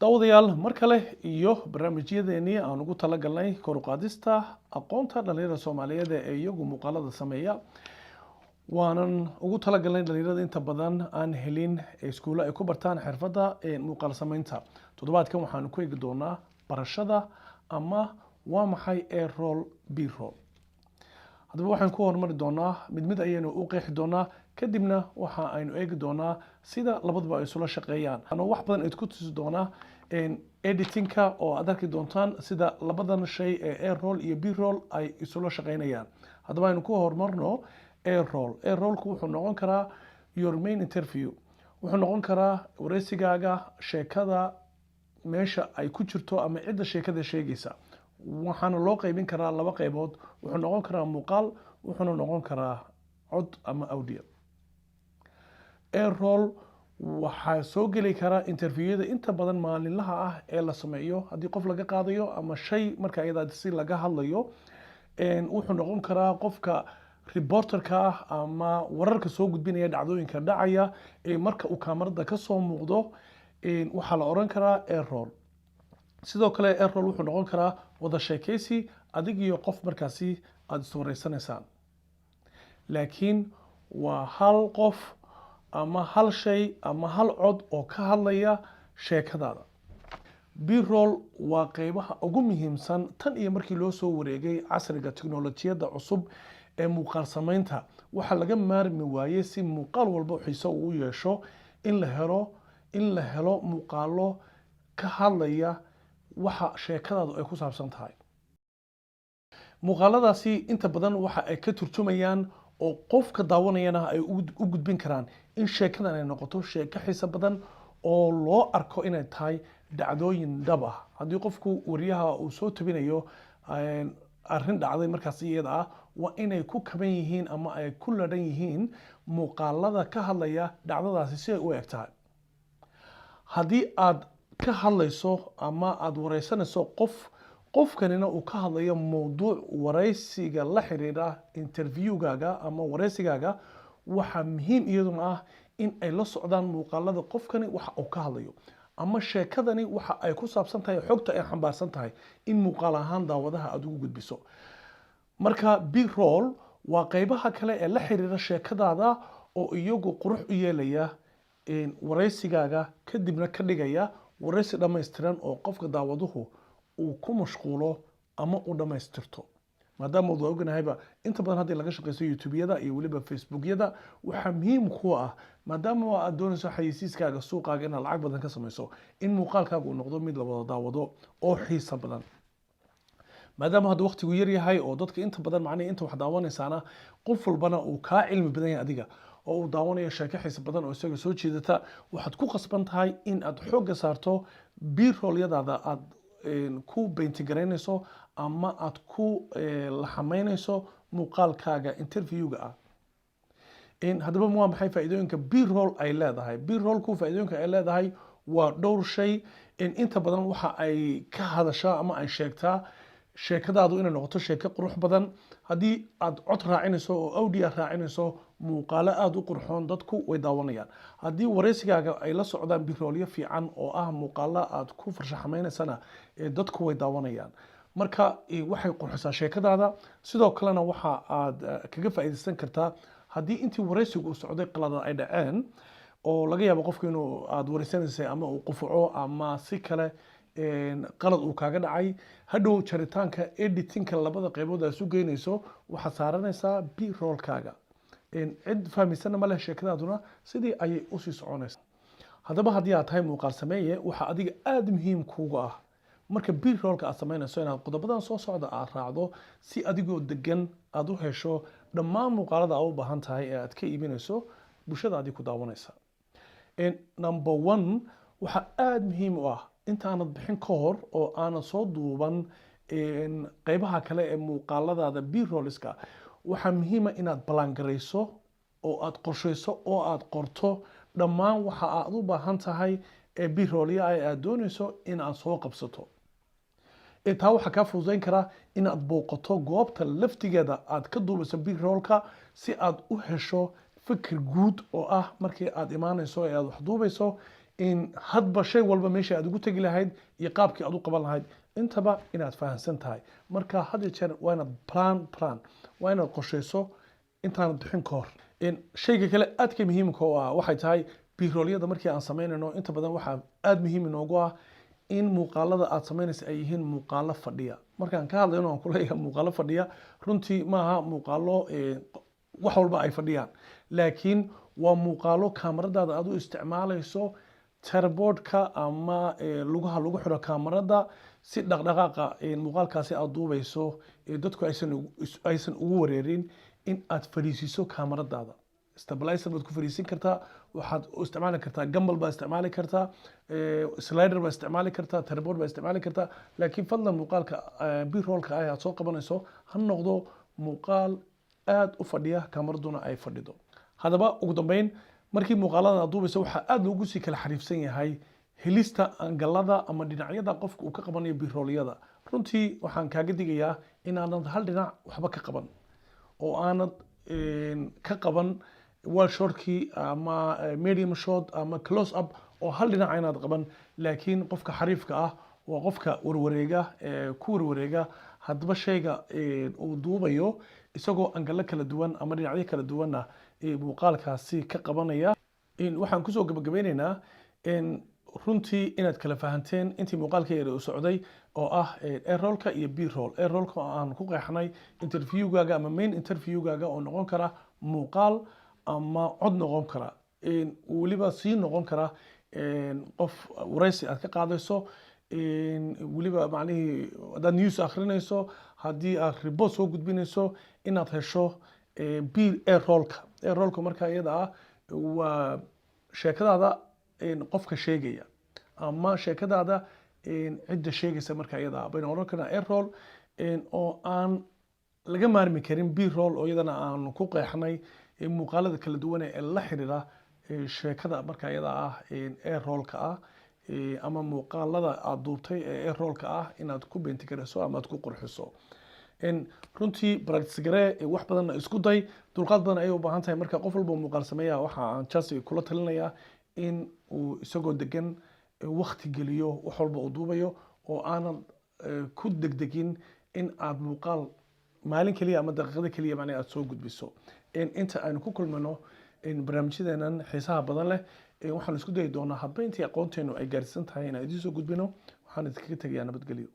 Daawadayaal, mar kale iyo barnaamijyadeenii aan ugu talagalnay kor u qaadista aqoonta dhalinyarada Soomaaliyeed ee iyagu muuqaalada sameeya. Waanan ugu talagalnay dhalinyarada inta badan aan helin iskuulo ay ku bartaan xirfadda muuqaal sameynta. Toddobaadkan waxaanu ku eegi doonaa barashada ama waa maxay A roll, B roll. Haddaba waxaan ku horumari doonaa mid mid ayaynu u qeexi doonaa, kadibna waxa aynu eegi doonaa sida labaduba ay isula shaqeeyaan. Ano wax badan idku tusi doonaa editingka oo aad arki doontaan sida labadan shay ee A roll iyo B roll ay isula shaqeynayaan. Haddaba aynu ku horumarno A roll. A rollku wuxuu noqon karaa your main interview, wuxuu noqon karaa wareysigaaga, sheekada meesha ay ku jirto ama cidda sheekada sheegaysa. Waxaana loo qeybin karaa laba qeybood: wuxuu noqon karaa muuqaal, wuxuuna noqon karaa cod ama audio. A roll waxaa soo geli kara interviewada inta badan maalinlaha ah ee la sameeyo, haddii qof laga qaadayo ama shay marka iyada si laga hadlayo. Wuxuu noqon karaa qofka reporterka ah ama wararka soo gudbinaya dhacdooyinka dhacaya ee marka uu kaamarada kasoo muuqdo, waxaa la oran karaa A roll. Sidoo kale A roll wuxuu noqon karaa wada sheekeysi adig iyo qof markaasi aada iswareysanaysaan, laakiin waa hal qof ama hal shay ama hal cod oo ka hadlaya sheekadaada. B roll waa qeybaha ugu muhiimsan tan iyo markii loo soo wareegay casriga tiknolojiyadda cusub ee muuqaal sameynta. Waxaa laga maarmi waayey, si muuqaal walba xiiso uu yeesho, in la helo muuqaalo ka hadlaya waxa sheekadaadu ay ku saabsan tahay. Muuqaaladaasi inta badan waxa ay ka turjumayaan oo qofka daawanayana ay u gudbin karaan in sheekadan ay noqoto sheeko xiiso badan oo loo arko inay tahay dhacdooyin dhab ah. Haddii qofku wariyaha uu soo tabinayo arrin dhacday markaas iyada ah, waa inay ku kaban yihiin ama ay ku ladhan yihiin muuqaalada ka hadlaya dhacdadaasi si ay u eg tahay. Haddii aad ka hadlayso ama aada wareysanayso qof, qofkanina uu ka hadlayo mowduuc wareysiga la xiriira interviewgaaga ama wareysigaaga, waxaa muhiim iyaduna ah in ay la socdaan muuqaalada qofkani waxa uu ka hadlayo ama sheekadani waxa ay ku saabsan tahay, xogta ay xambaarsan tahay, in muuqaal ahaan daawadaha aada ugu gudbiso. Marka B roll waa qeybaha kale ee la xiriira sheekadaada oo iyagu qurux u yeelaya wareysigaaga, kadibna ka dhigaya wareysi dhammaystiran oo qofka daawaduhu uu ku mashquulo ama uu dhammaystirto. Maadaama wada ognahayba inta badan haddii laga shaqeysto YouTubeyada iyo weliba Facebookyada, waxaa muhiim ku ah, maadaama aad doonayso xayeysiiskaaga, suuqaaga inaad lacag badan ka samayso, in muuqaalkaaga uu noqdo mid la wada daawado oo xiiso badan. Maadaama hadda waqtigu yar yahay oo dadka inta badan, macnihi inta wax daawanaysaana, qof walbana uu kaa cilmi badan yahay adiga oo uu daawanayo sheeko xiiso badan oo isaga soo jeedata, waxaad ku qasban tahay in aad xoogga saarto B rollyadaada aad ku painting-garaynayso ama aad ku laxamaynayso muuqaalkaaga interviewga ah. Haddaba waa maxay faa'iidooyinka B roll ay leedahay? B rollku faa'iidooyinka ay leedahay waa dhowr shay. Inta badan waxa ay ka hadashaa ama ay sheegtaa sheekadaadu inay noqoto sheeko qurux badan. Haddii aad cod raacinayso oo audio raacinayso, muuqaalo aada u qurxoon dadku way daawanayaan. Haddii wareysigaaga ay la socdaan B-rollyo fiican oo ah muuqaalo aad ku farshaxamaynaysan, dadku way daawanayaan. Marka waxay qurxisaa sheekadaada. Sidoo kalena waxa aad kaga faa'iidaysan kartaa haddii intii wareysigu uu socday qalada ay dhaceen, oo laga yaabo qofku inuu aada wareysanaysay ama uu qufuco ama si kale qalad uu kaaga dhacay, hadhow jaritaanka, editingka, labada qeybood aad isu geynayso waxaad saaranaysaa B rollkaaga. Cid fahmaysana ma leh, sheekadaaduna sidii ayay usii soconaysaa. Haddaba haddii aad tahay muuqaal sameeye, waxaa adiga aada muhiim kuuga ah marka B rollka aad samaynayso inaad qodobadan soo socda aad raacdo, si adigoo degan aad u hesho dhammaan muuqaalada aad u baahan tahay ee aad ka iibinayso bulshadaadii ku daawanaysa. Number one, waxaa aada muhiim u ah intaanad bixin ka hor oo aanad soo duuban qeybaha kale ee muuqaaladaada B rollska, waxaa muhiima inaad plan-garayso oo aad qorshayso oo aad qorto dhammaan waxa aad u baahan tahay ee B rollya ah ee aad doonayso in aad soo qabsato. Taa waxaa kaa fududeyn karaa inaad booqato goobta laftigeeda aad ka duubayso B rollka, si aad u hesho fikir guud oo ah markii aad imaanayso ee aad wax duubayso. In hadba shay walba meesha aad ugu tegi lahayd iyo qaabkii aad u qaban lahayd intaba inaad fahamsan tahay. Marka had iyo jeer waa inaad plan, waa inaad qorsheyso intaanad bixin ka hor. Shayga kale aadka muhiimka u ah waxay tahay B-rollyada. Markii aan samaynayno, inta badan waxaa aada muhiim inoogu ah in muuqaalada aad samaynaysa ay yihiin muuqaalo fadhiya. Markaan ka hadlayno aan kuleeyahay muuqaalo fadhiya, runtii maaha muuqaalo wax walba ay fadhiyaan, laakiin waa muuqaalo kaamaradaada aad u isticmaalayso tripodka ama lugaha lagu xiro kaamarada, si dhaqdhaqaaqa muuqaalkaasi aad duubayso dadku aysan ugu wareerin. In aad fadhiisiso kaamaradaada, stabilizer baad ku fadhiisin kartaa, waxaad u isticmaali kartaa gimbal baad isticmaali kartaa, slider baad isticmaali kartaa, tripod baad isticmaali kartaa, laakiin fadlan muuqaalka B-rollka ah aad soo qabanayso ha noqdo muuqaal aad u fadhiya, kaamaraduna ay fadhido. Haddaba ugu dambeyn, markii muuqaaladan aad duubayso, waxaa aad loogu sii kala xariifsan yahay helista angalada ama dhinacyada qofka uu ka qabanayo B-rollyada. Runtii waxaan kaaga digayaa inaanad hal dhinac waxba ka qaban oo aanad ka qaban wide shotkii ama medium shot ama close up oo hal dhinac inaad qaban. Laakiin qofka xariifka ah waa qofka warwareega, ku warwareega haddaba shayga uu duubayo, isagoo angalo kala duwan ama dhinacyo kala duwanna muuqaalkaasi ka qabanaya. Waxaan kusoo gabagabeyneynaa runtii inaad kala fahanteen intii muuqaalka yar uu socday, oo ah A-rollka iyo B-roll. A-rollka oo aan ku qeexnay interviewgaaga ama main interviewgaaga oo noqon kara muuqaal ama cod noqon kara, weliba sii noqon kara qof waraysi aad ka qaadayso, weliba macnihii haddaad news akhrinayso, haddii aad report soo gudbinayso, inaad hesho B A-rollka. A-rollka marka iyada ah waa sheekadaada qofka sheegaya ama sheekadaada cidda sheegaysa. Marka iyada ah baynu oran karnaa A-roll, oo aan laga maarmi karin B roll, oo iyadana aan ku qeexnay muuqaalada kala duwan ee la xiriira sheekada marka iyada ah A-rollka ah ama muuqaalada aad duubtay ee A-rollka ah inaad ku beenti karayso ama aad ku qurxiso. Runtii practice garee, wax badanna isku day, dulqaad badan ayay u baahan tahay. Marka qof walba oo muuqaal sameeya, waxa aan chance kula talinayaa in uu isagoo degan waqti geliyo wax walba uu duubayo, oo aanan ku degdegin in aad muuqaal maalin keliya ama daqiiqado keliya macnaha aad soo gudbiso. Inta aynu ku kulmano barnaamijyadeenan xiisaha badan leh, waxaan isku dayi doonaa hadba intii aqoonteenu ay gaarsiisan tahay inaan idiin soo gudbino. Waxaan idinkaga tegayaa nabadgelyo.